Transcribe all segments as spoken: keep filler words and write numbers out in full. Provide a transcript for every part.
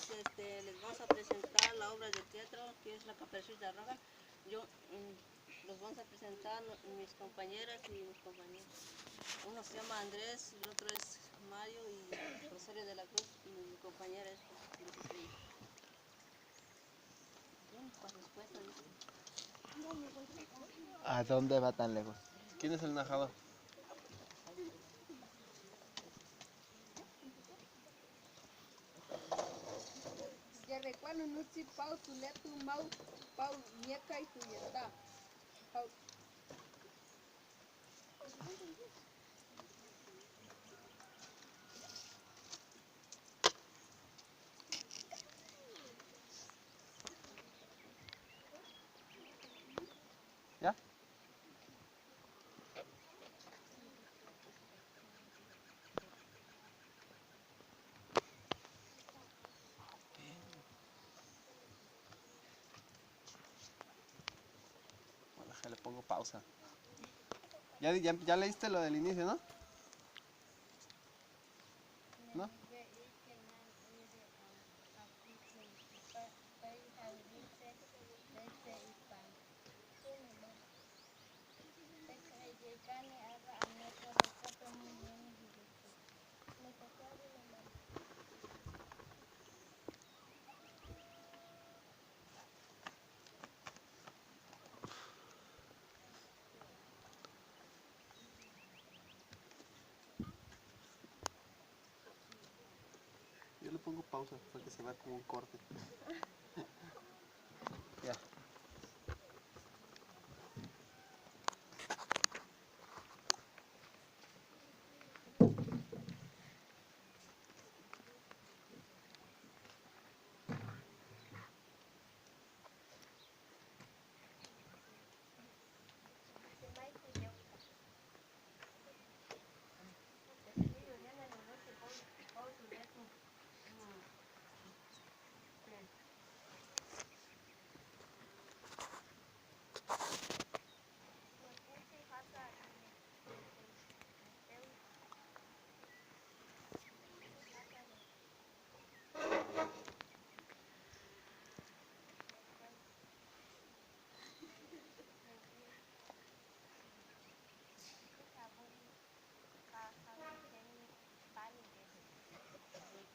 Este, les vamos a presentar la obra de teatro que es La Caperucita Roja. Yo, mm, los vamos a presentar no- mis compañeras y mis compañeros. Uno se llama Andrés, el otro es Mario y Rosario de la Cruz, y mi compañera es Luz Estrella. Bueno, pues después, ahorita. ¿A dónde va tan lejos? ¿Quién es el narrador? Yerekuá nunutsi pau Suletu mau pau Niekai Tuyetá. Pau. ¿Ya? Bueno, déjale, pongo pausa. Ya, ya, ya leíste lo del inicio, ¿no? ¿No? Yo le pongo pausa porque se va como un corte. Ya.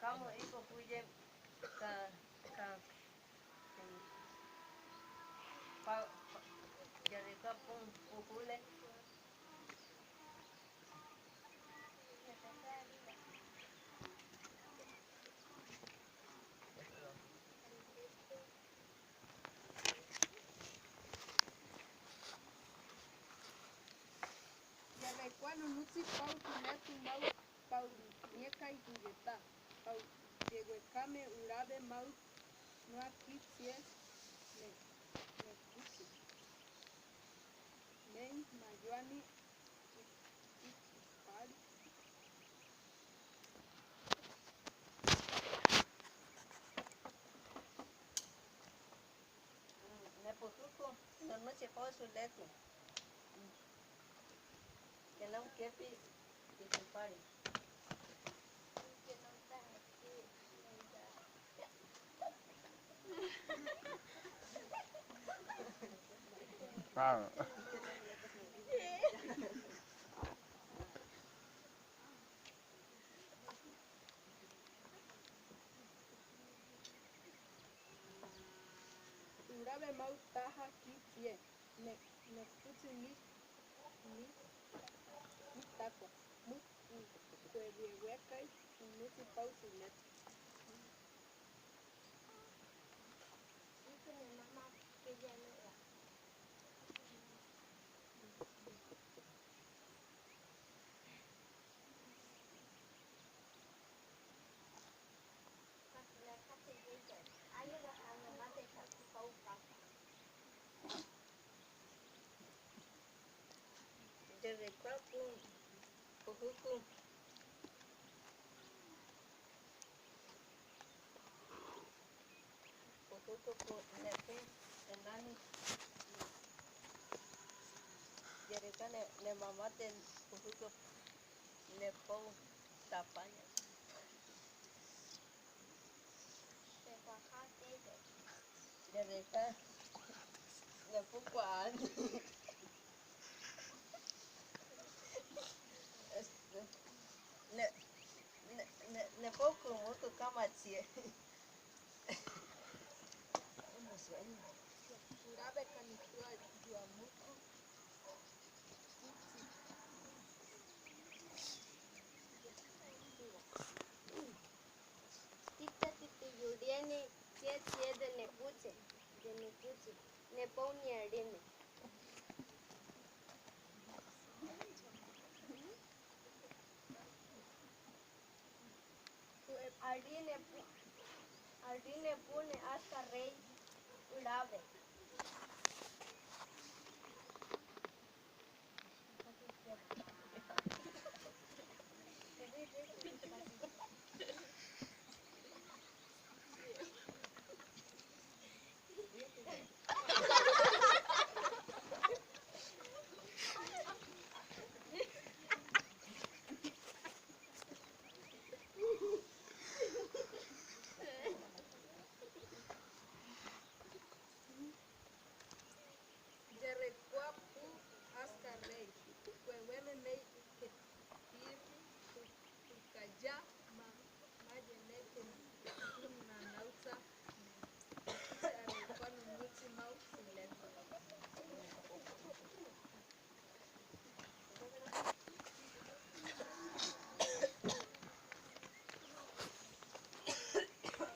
Kamo iko puye ka, ka, pa, pa, ya de ka pun, pukule. Yerekuá nunutsi pau Suletu mau pau Niekai Tuyetá, pau yewekáme urawe mau nuakítsie ne, nekutsi. Mei mayuani i, i, ipari. Mm, nepukuku, nunutsi pau Suletu. Mm. Ke nau kepi i tupari. Claro. Urawe mau taha kítsie, ne, nekutsi mi, mi, mi takua, mu, mu, kuewiewékai, nutsi pau Suletu. Yerekuá pu, puhuku, puhuku pu, nepu, enani. Yereka ne, nemamate puhuku, nepou, tapaya. Nepukwa'ani. Este, ne, ne, ne, nepuku muku kamatsie. Hurabe kanitúa yuamuku. Tita titiyurieni tsie tsie de nekutse, de nekutse, nepouniarine. Arine pu, arine pune asta rei urabe.